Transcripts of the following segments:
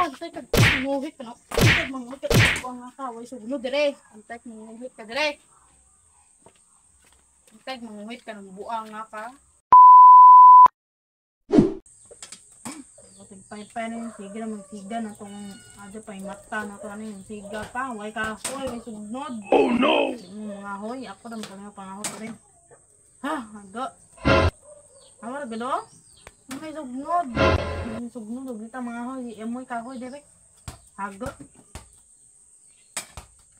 Antay kag manguhit ka no. Antay manguhit ka buang nga ka, way sugnod dire. Antay manguhit ka dire. Antay manguhit ka ng buang nga ka. Pay na yung siga na magsiga na tong adyo pa yung mata na to ano yung siga pa. Way kahoy, way sugnod. Oh no! Mga hoy, ako na magkano pangahoy pa rin. Ha, hago. Awa, galo? May sugnod. May sugnod, ug dita mga hoy, amoy kahoy dire. Hago.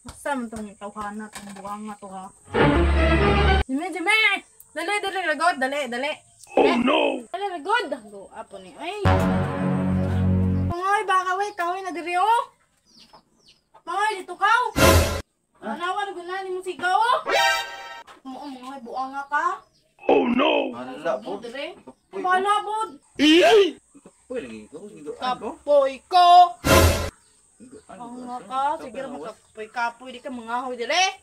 Asa man tong tawhana tong buang nga to ha. Jimmy, Jimmy! Dali, dali, ragod, dali, dali. Oh no! Dali, ragod. Hago, apo ni. Ay. Pangoy, baka way, kahoy na diri oh. Pangoy, dito kaw. Manawa na guna nimo sigaw oh. Mo mga buang nga ka. Oh no! Hala po. Dire. Kapoy ko. Bala bod. Kapoy lagi ko. Gigoan ko. Kapoy ko. Gigoan ko. Ang nga ka, sige ra makapoy kapoy di ka mangahoy dire.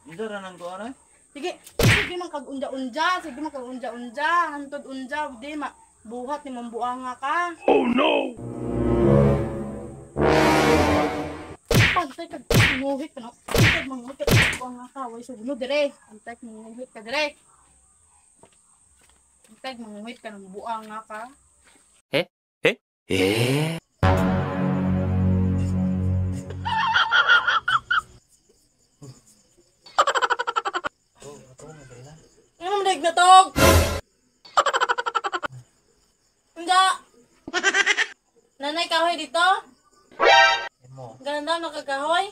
Unsa ra nang kuan ay? Sige, sige man kag unja-unja, sige man kag unja-unja, hantod unja, di ma buhat ni mong buang nga ka. Oh no! Antay kag manguhit ka no. Antay manguhit ka buang nga ka, way sugnod dire. Antay manguhit ka dire. Antay manguhit ka ng buang nga ka. Eh? Eh? Ano man na tog? Unja. Nanay kahoy dito? Mo. Ganun nakakahoy?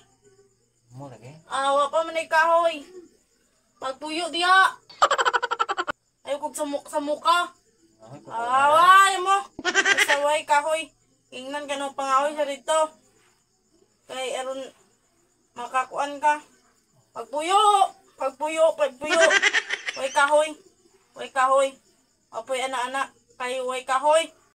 Mo lagi. Awa pa man ay kahoy. Pagpuyo diha. Ayaw kog samuk samuka. Ay ko. Awa, ayaw mo. Saway kahoy. Ingnan ka ng pangahoy sa dito. Kay aron makakuan ka. Pagpuyo, pagpuyo, pagpuyo. Way kahoy. Way kahoy. Apoy ana-ana kay way kahoy.